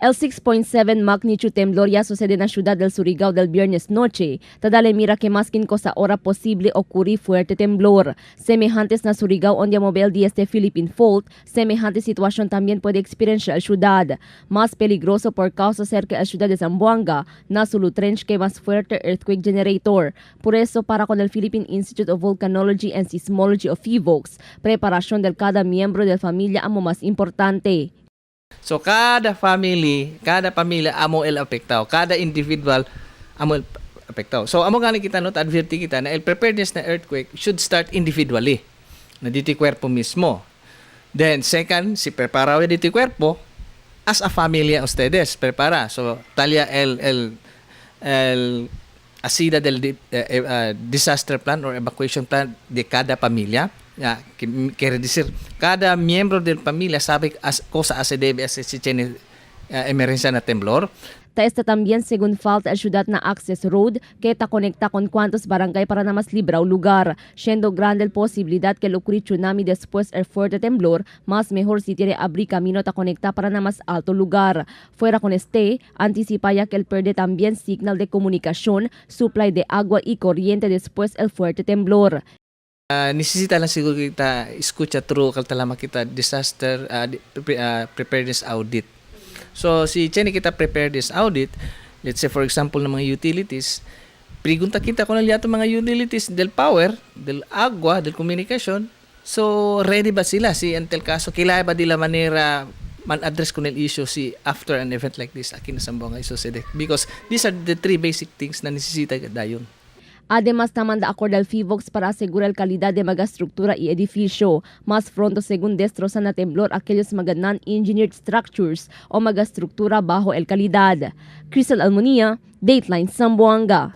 El 6.7 magnitude temblor ya sucede en la ciudad del Surigao del viernes noche. Tadale mira que más que cosa hora posible ocurrir fuerte temblor. Semejantes na Surigao onde mover de este Philippine Fault, semejante situación también puede experienciar la ciudad. Más peligroso por causa cerca de la ciudad de Zamboanga, na Sulu Trench que más fuerte earthquake generator. Por eso, para con el Philippine Institute of Volcanology and Seismology of PHIVOLCS, preparación del cada miembro de la familia amo más importante. So cada family, cada pamilya amo el apektado, cada individual amo el apektado. So amo gani kita no, adverti kita na el preparedness na earthquake should start individually. Na dito cuerpo mismo. Then second, si prepara dito cuerpo as a familia ustedes prepara. So talya el asida del disaster plan or evacuation plan de cada pamilya. Ya, quiere decir, cada miembro de la familia sabe cosa se debe hacer si tiene emergencia na temblor. Ta esta también según falta el ciudad na access road que ta conecta con cuantos barangay para na mas libraw lugar. Siendo grande el posibilidad que ocurrir tsunami después el fuerte temblor, más mejor si tiene abrir camino ta conecta para na mas alto lugar. Fuera con este, anticipa ya que el pierde también signal de comunicación, supply de agua y corriente después el fuerte temblor. Necesita lang siguro kita escucha through kaltalama kita disaster preparedness audit. So si Chenny kita preparedness audit, let's say for example ng mga utilities, pregunta kita kung ano mga utilities del power, del agua, del communication. So ready ba sila si antel kaso kila ba dila manera man-address ko nil issue si after an event like this akin na Zamboanga sucede, because these are the three basic things na necesita dayon. Además, tamanda acorda el PHIVOLCS para asegurar calidad de magaestructura y edificio. Más pronto según destrozan na temblor aquellos mga non-engineered structures o magaestructura bajo el calidad. Crystal Almonia, Dateline Zamboanga.